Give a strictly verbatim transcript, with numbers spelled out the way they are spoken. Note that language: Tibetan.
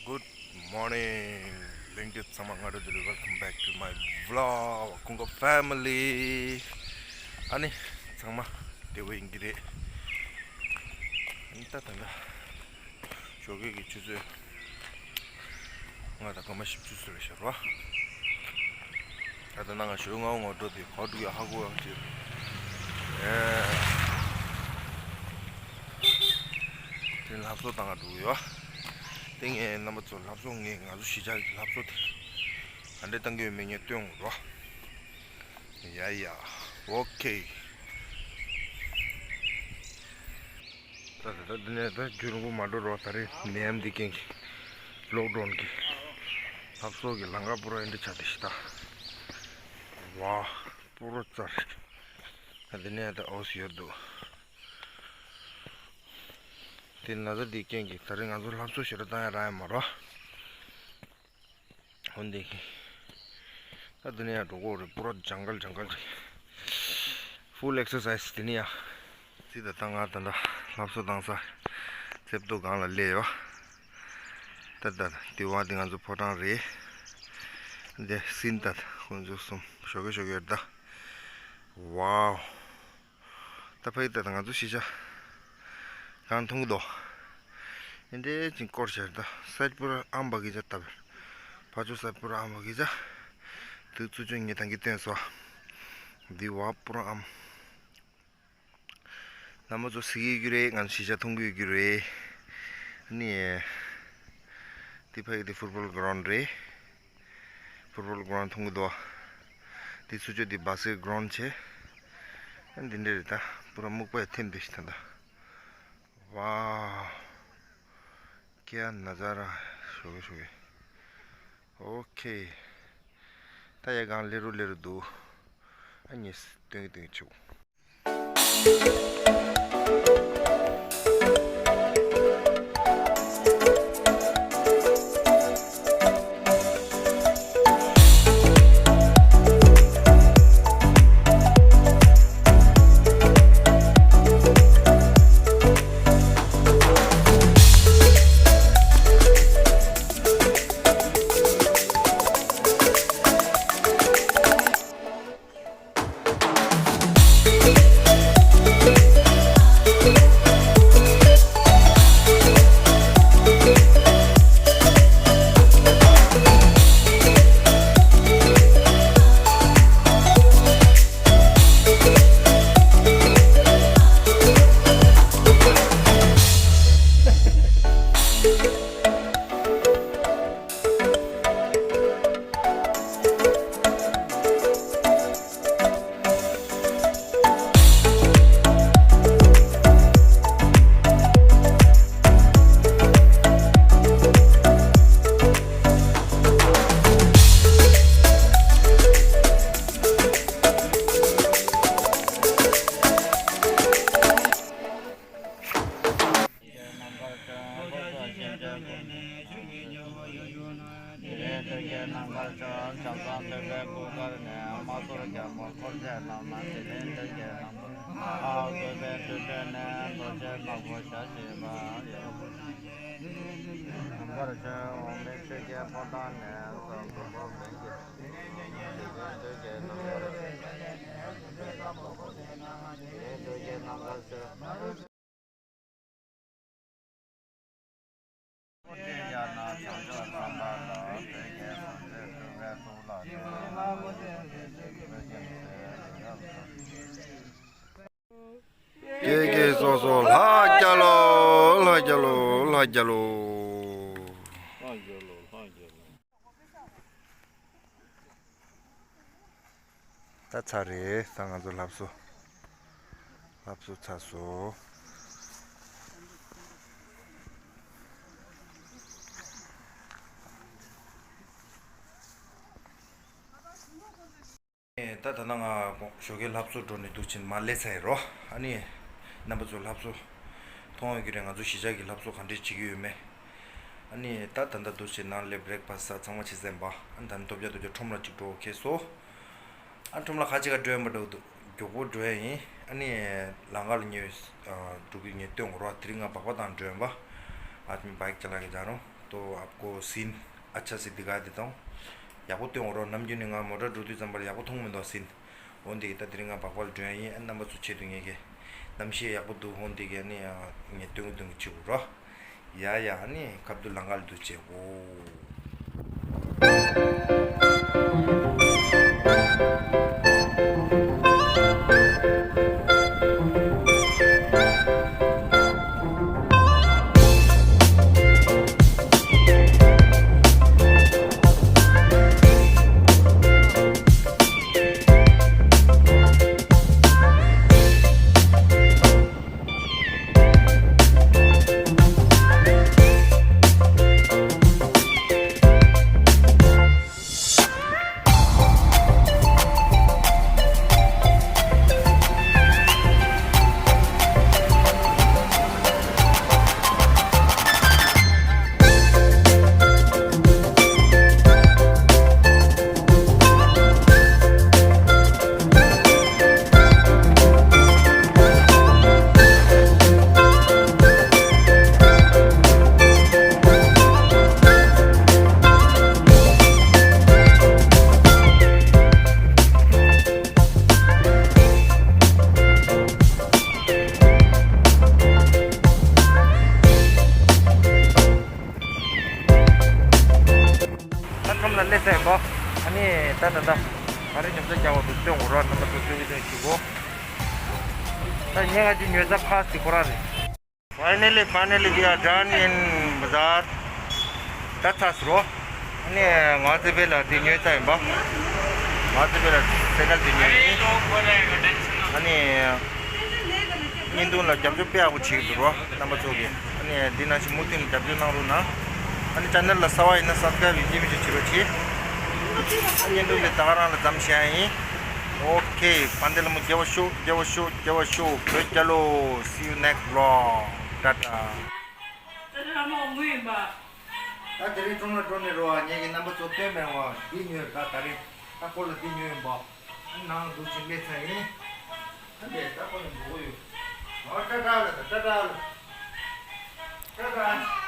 Good morning, ལྷན་རྒྱས་ཚང་མ་སྔ་དྲོ་བདེ་ལེགས། Welcome back to my vlog, ཀུན་དགའ་family. ཨ་ནི་ཚང་མ་བདེ་པོ་ཡིན་གྱི་རེད། ཨ་ནི་ད་ད་ལྟ་ཞོགས་ཀས་ཀྱི་ཆུ་ཚོད་ལྔ་དང་སྐར་མ་བཞི་བཅུ་ཙམ་རེད་ཤག་རོ། ད་ལྟ་ང་ཞོགས་སྔ་པོ་ངོ་སྤྲོད་དེ་ག་པར་འགྲོ་གི་ཡོད་ཧ་གོ་ཡག་ཅིག་ཨེ། དེ་ལྷ་གསོལ་བཏང་ག་འགྲོ་གི་ཡོད། དེ་ངས་རྣམ་པ་ཚོ་ལྷ་གསོལ་ངས་ང་ཚོ་གཞིས་ཆགས་ཀྱི་ལྷ་གསོལ་དེ་ག་འདྲས་བཏང་གི་ཡོད་མེད་ངས་སྟོན་དགོས་རོ། ཡ་ཡ། ཨོ་ཁེ། ད་ད་ད་འདི་ནས་ད་རྒྱུན་རིང་པོ་མ་འགྲོ་རོགས། ད་རེས་ནད་ཡམས་འདི་རྐྱེན་གྱིས་ལོག་ཌའོན་གྱིས་ལྷ་གསོལ་གྱི་ལམ་ཁ་པུ་ར་འདི་འདྲ་ཆགས་བསྡད་ཤག་ད། ཝ། པུ་ར་ཙར། ད་འདི་ནས་ད་ཨོ་སི་ཡོད་འདུག་དེ་ན་ཚ་འདི་རྐྱེན་གྱིས་ད་རེས་ང་ཚོ་ལྷ་གསོལ་ཞེ་དྲག་བཏང་ཡ་རག་ཡ་མ་རེད། འོན་ཏེ་ད་འདི་ནས་ཡང་འགྲོ་གི་རེད། པུ་ར་ཇང་གལ་ཇང་གལ་ཅིག Full exercise དེ་ནས་ཡང་། ཙི་ད་ད་ང་ད་ལྟ་ལྷ་གསོལ་བཏང་ས་རྩེ་ཏོག་སྒང་ལ་སླེབས་ཡོད། ད་ད་དེ་བ་དེ་ང་ཚོ་ཕོ་བྲང་རེད། འདི་སིན་ད་ཁོང་ཚོ་གསུམ་ཞོགས་ཀས་ཞོགས་ཀས་ད། ཝའོ། ད་ཕ་གི་ད་ད་ང་ཚོ་གཞིས་ཆགས་གང་མཐོང་གི་འདུག་ཨེ་འདྲས་ཅིག་སྐོར་བྱས་ད་སད་པུ་ར་ཨམ་བ་གི་ཅ་ད་བར། ཕ་ཆུ་སད་པུ་ར་ཨམ་བ་གི་ཅ། དུ་ཚུ་ཆུ་ངེ་ཐང་གི་སྟོན་སོ། འདི་བ་པུ་ར་ཨམ། ལྷ་མོ་ཚོ་གཟིགས་ཡོད་རྒྱུ་རེད། ང་ཚོ་གཞིས་ཆགས་མཐོང་གི་ཡོད་རྒྱུ་རེད། ཨ་ནི། འདི་ཕ་གི་འདི་ཕུཊ་བོལ་གྷ་རའུན་རེད། ཕུཊ་བོལ་གྷ་རའུན་མཐོང་གི་འདུག་འདི་ཚུ་ཆུ་འདི་བ་སི་ཀེཊ་གྷ་རའུན་བྱས། ཨ་འདི་འདྲ་རེད་ད། པུ་ར་སྨུག་པ་ཡ་ཐེམ་འདི་ཞིག་ད་ད། ཝའོ། ཀྱ་ན་ཛ་ར། ཞོགས་ཀས་ཞོགས་ཀས། ཨོ་ཁེ། ད་ཡ་གང་ལེ་རུ་ལེ་རུ་འདུག་ཨ་ནི་སྟོན་གི་སྟོན་གི་ཆུག་ཀྱེ་ཀྱེ་སོ་སོ་ལྷ་རྒྱལ་ལོ། ལྷ་རྒྱལ་ལོ། ལྷ་རྒྱལ་ལོ། ད་ཚར་རེད། ད་ང་ཚོ་ལྷ་གསོལ། ལྷ་གསོལ་ཚར་སོང་། ད་ད་ལྟ་ང་ཞོགས་ཀས་ལྷ་གསོལ་འགྲོ་ནས་འདུག་ཕྱིན་མ་སླེབས་ཚར་ཡིན་རོ། ཨ་ནི། རྣམ་པ་ཚོ་ལྷ་གསོལ་མཐོང་ཡོད་ཀྱི་རེད། ང་ཚོ་གཞིས་ཆགས་ཀྱི་ལྷ་གསོལ་ག་འདྲས་བྱེད་ཀྱི་ཡོད་མེད། ཨ་ནི་ད་ད་ལྟ་འདུག་ཕྱིན་ནང་སླེབས་བྷི་རེག་ཕ་སི་ཟ་ཚང་མ་བྱས་ཟིན་པ། ཨ་ནི་ད་ནི་ཐོབ་རྒྱག་ཐོབ་རྒྱག་ཁྲོམ་ར་གཅིག་འགྲོ་ཁེལ་སོང་། ཨ་ཁྲོམ་ར་ཁ་ཅིག་ག་འགྲོ་ཡིན་པ་འདྲ་འདུག་མགྱོགས་པོ་འགྲོ་ཡ་ཡིན། ཨ་ནི་ལམ་ཁ་ལ་ཉེ་བའི་འགྲོ་གི་ངས་སྟོན་དགོས་རོགས། དེ་རིང་ང་སྦག་སྦག་བཏང་འགྲོ་ཡིན་པ། ཨ་ནི་བྷའིཀ་ཅ་ལག་གི་རྒྱག་རུང་། तो आपको सीन अच्छा से दिखा देता हूँ। ཡག་པོ་སྟོན་འོང་རོགས། ནམ་རྒྱུན་ནས་ང་མོ་ཊ་འགྲོ་དུས་ཙམ་པར་ཡག་པོ་མཐོང་མི་འདུག་སྲིན། འོན་ཏེ་ད་དེ་རིང་ང་སྦག་སྦག་ལ་འགྲོ་ཡ་ཡིན། ཨ་རྣམ་པ་ཚོ་ཆེད་དུ་ངས་ཀྱི་གནམ་གཤིས་ཡག་པོ་འདུག་འོན་ཏེ་ཀྱི་ཨ་ནི་ངས་སྟོན་གི་སྟོན་གི་བྱེད་དགོས་རོགས། ཡ་ཡ། ཨ་ནི་ཁ་བསྡུ་ལང་ཀ་ལ་འདུག་བྱེད་དགོས། ད་ཁྲོམ་ལ་སླེབས་ཚར་ཡིན་པ། ཨ་ནི་ད་ད་ད་ག་རེ་ཉོ་ཆ་རྒྱག་པ་འདུག་སྟོན་དགོས་རོགས། རྣམ་པ་ཚོ་སྟོན་གི་སྟོན་གི་བྱེད་དགོས། ད་ངས་ང་ཚོའི་ཉོ་ཆ་ཁག་ཅིག་ཁོ་རང་རེད། Finally, finally, we are done in bazaar. ད་ཚར་སོང་རོ། ཨ་ནི་ང་ཚོའི་བེ་ལ་དེ་ཉོས་ཚར་ཡིན་པ། ང་ཚོའི་བེ་ལ་སེ་ཀལ་དེ་ཉོས་ཡིན། ཨ་ནི་བརྙན་ཐུང་ལ་རྒྱབ་སྐྱོར་དཔེ་ཡག་པོ་བྱེད་ཀྱི་འདུག་རོ། རྣམ་པ་ཚོ་གིས་ཨ་ནི་འདི་ནང་བཞིན་མུ་མཐུད་ནས་རྒྱབ་སྐྱོར་གནང་རོགས་གནང་། ཨ་ནི་ཆེ་ནལ་ལ་གསར་པ་ཡིན་ན་སབ་སི་ཀ་རེབ་ཡིན་གཅིག་མིན་གཅིག་བྱེད་རོགས་གྱིས། ཨ་བརྙན་ཐུང་འདི་ད་ག་རང་ལ་མཚམས་བཞག་ཡིན། ཨོ་ཁེ། བན་དེ་ལ་མོ། རྒྱལ་བ་ཤོག་རྒྱལ་བ་ཤོག་རྒྱལ་བ་ཤོག་བོད་རྒྱལ་ལོ། See you next vlog. ཊ་ཊ། ད་དེ་རིང་ཁྲོམ་ལ་འགྲོ་ནས་རོ། ངེད་ཀྱི་རྣམ་པ་ཚོ་སྟོན་མེད་བ། འདི་ཉོས། ད་དེ་རིང་ད་ཁོ་ལ་འདི་ཉོས་ཡིན་པ། ནང་འདུག་ཅིག་སླེབས་ཚར་ཡིན། ཨ་འདྲས་ད་ཁོ་ནི་འགྲོ་གི་ཡོད། ཨོ་ཊ་ཊ་ལ། ད་ཊ་ཊ་ལ། ཊ་ཊ།